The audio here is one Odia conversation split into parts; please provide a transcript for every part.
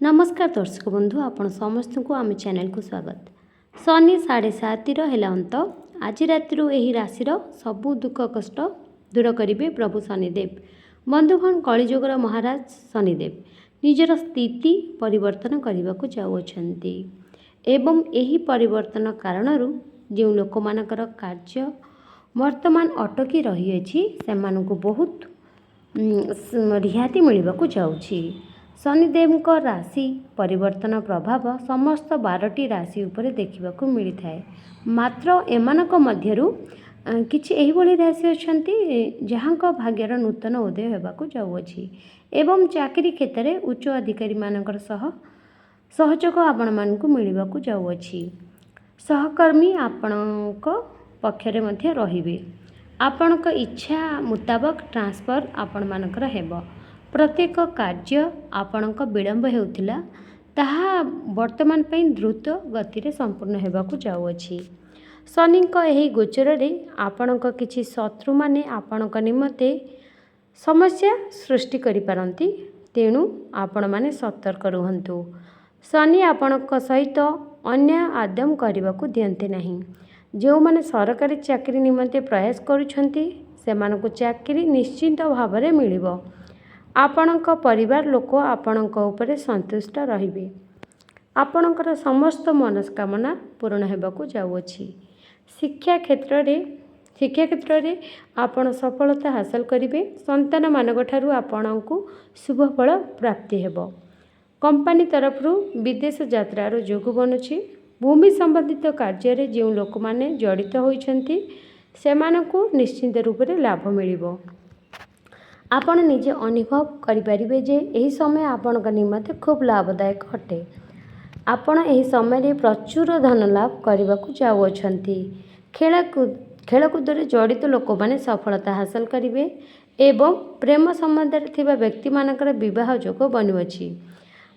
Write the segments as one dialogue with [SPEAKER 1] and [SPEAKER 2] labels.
[SPEAKER 1] ନମସ୍କାର ଦର୍ଶକ ବନ୍ଧୁ, ଆପଣ ସମସ୍ତଙ୍କୁ ଆମ ଚ୍ୟାନେଲକୁ ସ୍ୱାଗତ। ଶନି ସାଢ଼େ ସାତିର ହେଲା ଅନ୍ତ। ଆଜି ରାତିରୁ ଏହି ରାଶିର ସବୁ ଦୁଃଖ କଷ୍ଟ ଦୂର କରିବେ ପ୍ରଭୁ ଶନିଦେବ। ବନ୍ଧୁଗଣ, କଳିଯୁଗର ମହାରାଜ ଶନିଦେବ ନିଜର ସ୍ଥିତି ପରିବର୍ତ୍ତନ କରିବାକୁ ଯାଉଅଛନ୍ତି ଏବଂ ଏହି ପରିବର୍ତ୍ତନ କାରଣରୁ ଯେଉଁ ଲୋକମାନଙ୍କର କାର୍ଯ୍ୟ ବର୍ତ୍ତମାନ ଅଟକି ରହିଅଛି, ସେମାନଙ୍କୁ ବହୁତ ରିହାତି ମିଳିବାକୁ ଯାଉଛି। ଶନିଦେବଙ୍କ ରାଶି ପରିବର୍ତ୍ତନ ପ୍ରଭାବ ସମସ୍ତ 12ଟି ରାଶି ଉପରେ ଦେଖିବାକୁ ମିଳିଥାଏ। ମାତ୍ର ଏମାନଙ୍କ ମଧ୍ୟରୁ କିଛି ଏହିଭଳି ରାଶି ଅଛନ୍ତି, ଯାହାଙ୍କ ଭାଗ୍ୟର ନୂତନ ଉଦୟ ହେବାକୁ ଯାଉଅଛି ଏବଂ ଚାକିରି କ୍ଷେତ୍ରରେ ଉଚ୍ଚ ଅଧିକାରୀମାନଙ୍କର ସହ ସହଯୋଗ ଆପଣମାନଙ୍କୁ ମିଳିବାକୁ ଯାଉଅଛି। ସହକର୍ମୀ ଆପଣଙ୍କ ପକ୍ଷରେ ମଧ୍ୟ ରହିବେ। ଆପଣଙ୍କ ଇଚ୍ଛା ମୁତାବକ ଟ୍ରାନ୍ସଫର୍ ଆପଣମାନଙ୍କର ହେବ। ପ୍ରତ୍ୟେକ କାର୍ଯ୍ୟ ଆପଣଙ୍କ ବିଳମ୍ବ ହେଉଥିଲା, ତାହା ବର୍ତ୍ତମାନ ପାଇଁ ଦ୍ରୁତ ଗତିରେ ସମ୍ପୂର୍ଣ୍ଣ ହେବାକୁ ଯାଉଅଛି। ଶନିଙ୍କ ଏହି ଗୋଚରରେ ଆପଣଙ୍କ କିଛି ଶତ୍ରୁମାନେ ଆପଣଙ୍କ ନିମନ୍ତେ ସମସ୍ୟା ସୃଷ୍ଟି କରିପାରନ୍ତି, ତେଣୁ ଆପଣମାନେ ସତର୍କ ରୁହନ୍ତୁ। ଶନି ଆପଣଙ୍କ ସହିତ ଅନ୍ୟାୟ ଆଦୌ କରିବାକୁ ଦିଅନ୍ତି ନାହିଁ। ଯେଉଁମାନେ ସରକାରୀ ଚାକିରି ନିମନ୍ତେ ପ୍ରୟାସ କରୁଛନ୍ତି, ସେମାନଙ୍କୁ ଚାକିରି ନିଶ୍ଚିତ ଭାବରେ ମିଳିବ। ଆପଣଙ୍କ ପରିବାର ଲୋକ ଆପଣଙ୍କ ଉପରେ ସନ୍ତୁଷ୍ଟ ରହିବେ। ଆପଣଙ୍କର ସମସ୍ତ ମନସ୍କାମନା ପୂରଣ ହେବାକୁ ଯାଉଅଛି। ଶିକ୍ଷା କ୍ଷେତ୍ରରେ ଆପଣ ସଫଳତା ହାସଲ କରିବେ। ସନ୍ତାନମାନଙ୍କ ଠାରୁ ଆପଣଙ୍କୁ ଶୁଭଫଳ ପ୍ରାପ୍ତି ହେବ। କମ୍ପାନୀ ତରଫରୁ ବିଦେଶ ଯାତ୍ରାର ଯୋଗ ବନୁଛି। ଭୂମି ସମ୍ବନ୍ଧିତ କାର୍ଯ୍ୟରେ ଯେଉଁ ଲୋକମାନେ ଜଡ଼ିତ ହୋଇଛନ୍ତି, ସେମାନଙ୍କୁ ନିଶ୍ଚିତ ରୂପରେ ଲାଭ ମିଳିବ। ଆପଣ ନିଜେ ଅନୁଭବ କରିପାରିବେ ଯେ ଏହି ସମୟ ଆପଣଙ୍କ ନିମନ୍ତେ ଖୁବ୍ ଲାଭଦାୟକ ଅଟେ। ଆପଣ ଏହି ସମୟରେ ପ୍ରଚୁର ଧନ ଲାଭ କରିବାକୁ ଯାଉଅଛନ୍ତି। ଖେଳକୁଦରେ ଜଡ଼ିତ ଲୋକମାନେ ସଫଳତା ହାସଲ କରିବେ ଏବଂ ପ୍ରେମ ସମ୍ବନ୍ଧରେ ଥିବା ବ୍ୟକ୍ତିମାନଙ୍କର ବିବାହ ଯୋଗ ବନୁଅଛି।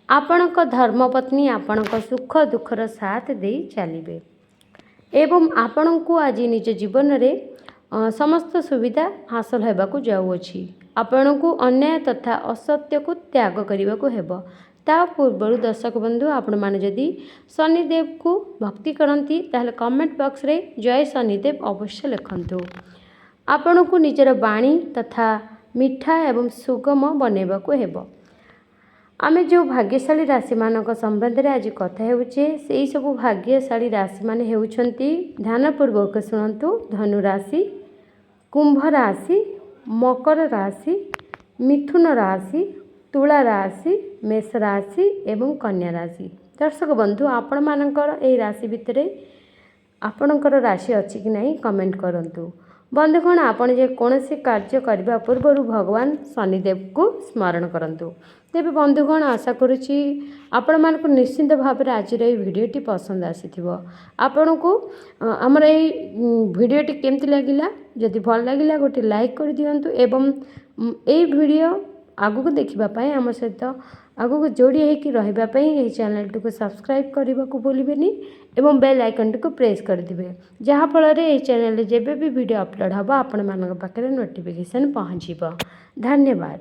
[SPEAKER 1] ଆପଣଙ୍କ ଧର୍ମପତ୍ନୀ ଆପଣଙ୍କ ସୁଖ ଦୁଃଖର ସାଥ ଦେଇ ଚାଲିବେ ଏବଂ ଆପଣଙ୍କୁ ଆଜି ନିଜ ଜୀବନରେ ସମସ୍ତ ସୁବିଧା ହାସଲ ହେବାକୁ ଯାଉଅଛି। ଆପଣଙ୍କୁ ଅନ୍ୟାୟ ତଥା ଅସତ୍ୟକୁ ତ୍ୟାଗ କରିବାକୁ ହେବ। ତା ପୂର୍ବରୁ ଦର୍ଶକ ବନ୍ଧୁ, ଆପଣମାନେ ଯଦି ଶନିଦେବକୁ ଭକ୍ତି କରନ୍ତି, ତାହେଲେ କମେଣ୍ଟ ବକ୍ସରେ ଜୟ ଶନିଦେବ ଅବଶ୍ୟ ଲେଖନ୍ତୁ। ଆପଣଙ୍କୁ ନିଜର ବାଣୀ ତଥା ମିଠା ଏବଂ ସୁଗମ ବନେଇବାକୁ ହେବ। ଆମେ ଯେଉଁ ଭାଗ୍ୟଶାଳୀ ରାଶିମାନଙ୍କ ସମ୍ବନ୍ଧରେ ଆଜି କଥା ହେଉଛେ, ସେଇ ସବୁ ଭାଗ୍ୟଶାଳୀ ରାଶିମାନେ ହେଉଛନ୍ତି, ଧ୍ୟାନପୂର୍ବକ ଶୁଣନ୍ତୁ, ଧନୁ ରାଶି, କୁମ୍ଭ ରାଶି, ମକର ରାଶି, ମିଥୁନ ରାଶି, ତୁଳା ରାଶି, ମେଷ ରାଶି ଏବଂ କନ୍ୟା ରାଶି। ଦର୍ଶକ ବନ୍ଧୁ, ଆପଣମାନଙ୍କର ଏହି ରାଶି ଭିତରେ ଆପଣଙ୍କର ରାଶି ଅଛି କି ନାହିଁ, କମେଣ୍ଟ କରନ୍ତୁ। ବନ୍ଧୁଗଣ, ଆପଣ ଯେକୌଣସି କାର୍ଯ୍ୟ କରିବା ପୂର୍ବରୁ ଭଗବାନ ଶନିଦେବଙ୍କୁ ସ୍ମରଣ କରନ୍ତୁ। ତେବେ ବନ୍ଧୁଗଣ, ଆଶା କରୁଛି ଆପଣମାନଙ୍କୁ ନିଶ୍ଚିନ୍ତ ଭାବରେ ଆଜିର ଏହି ଭିଡ଼ିଓଟି ପସନ୍ଦ ଆସିଥିବ। ଆପଣଙ୍କୁ ଆମର ଏଇ ଭିଡ଼ିଓଟି କେମିତି ଲାଗିଲା? ଯଦି ଭଲ ଲାଗିଲା, ଗୋଟେ ଲାଇକ୍ କରିଦିଅନ୍ତୁ ଏବଂ ଏଇ ଭିଡ଼ିଓ ଆଗକୁ ଦେଖିବା ପାଇଁ, ଆମ ସହିତ ଆଗକୁ ଯୋଡ଼ି ହେଇକି ରହିବା ପାଇଁ ଏହି ଚ୍ୟାନେଲଟିକୁ ସବସ୍କ୍ରାଇବ୍ କରିବାକୁ ଭୁଲିବେନି ଏବଂ ବେଲ୍ ଆଇକନ୍ଟିକୁ ପ୍ରେସ୍ କରିଦେବେ, ଯାହାଫଳରେ ଏହି ଚ୍ୟାନେଲରେ ଯେବେ ବି ଭିଡ଼ିଓ ଅପଲୋଡ଼ ହେବ, ଆପଣମାନଙ୍କ ପାଖରେ ନୋଟିଫିକେସନ୍ ପହଞ୍ଚିବ। ଧନ୍ୟବାଦ।